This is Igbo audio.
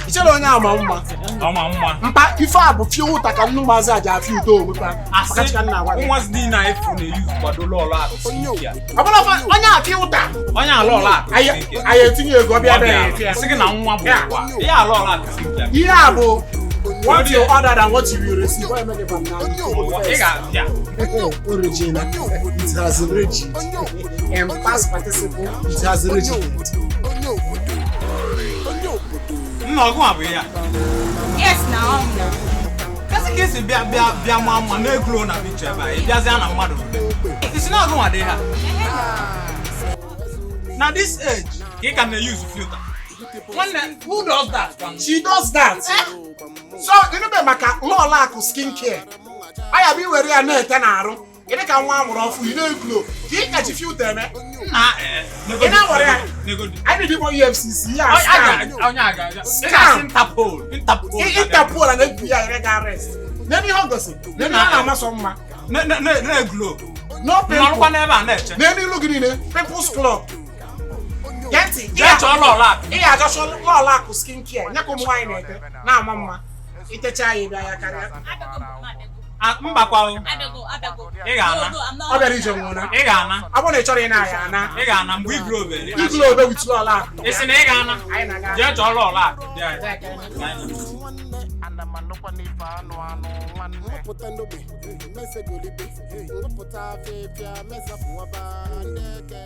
Ichere onye ama mma. Ọma mma. Mpa ife a bụ filter ka nnu maazị aja afị udo onwekwa. Asị Ka nna agwa gị. ụmụazị niile anyị fụ na-eyuzu kwado lọlọ akụ skincare. Ọ bụla onye a filter. Onye alọlọ akụ Anyị skincare. anyị etinye ego ọbịa bịa ya eti ya. Sị gị na nwa bụ Ya. ụwa. Ihe alọlọ akụ skincare. Ihe a bụ what you order than what you will receive. Why make it from now? Ị ga-abịa. Original. It has rigid. In past participle, it has rigid. Nna ọgụ a bụ ihe a. Yes, na ọ na. Kasị ka esi bịa bịa bịa maa mma na-eglo na picture ebe a, ị bịazịa na mmadụ rube. Isi na ọgụ nwa dị ha. Na this age, ka ị ka na-use filter. Nwanne, who does that? She does that. So, ịnụbe maka lọọlọ akụ skin care. Aya bụ iwere ya na-ete n'arụ. Ị dị ka nwa amụrụ ọfụ, ị na-eglo. Ka ị kachi filter eme. Na eh, Ị na-awere ya? Negodi. Anyị dị ịkpọ EFCC, ya Onye a scam. onye a ga- ị ga-asị Interpol. Interpol. Interpol na FBI ere ga arrest. N'ebe ihe ọ gosi, n'ebe ihe ọ na-amasọ mma. Na-eglo. No Nọrụkwa pimple. n'ebe a na-eche. N'elu ilu gị niile, Pimples Club. Gee ntị, Jee chọọ lọlọ akụ. ị ga-achọchọ lọọlọ akụ skin care, nye ka ụmụ nwaanyị na-ete na-ama mma. Itecha ya ịbịa ya karịa. Abịago m, abịago. Ah, mbakwa o. Abịago, abịago. Ị ga-ana. No, no, I'm not. Ọ bịara ije nwụna. Ị ga-ana. Ọ bụrụ na ị chọrọ ị na-aya ana. Ị ga-ana mgbe iglo obere. Iglo obe with lọọlọ akụ. Ị sị na ị ga-ana. Anyị na-aga. Jee chọọ lọlọ akụ. Bịa. Nwapụta n'ogbe mesegolibe nwapụta afịfịa mesapụwaba ndị eke.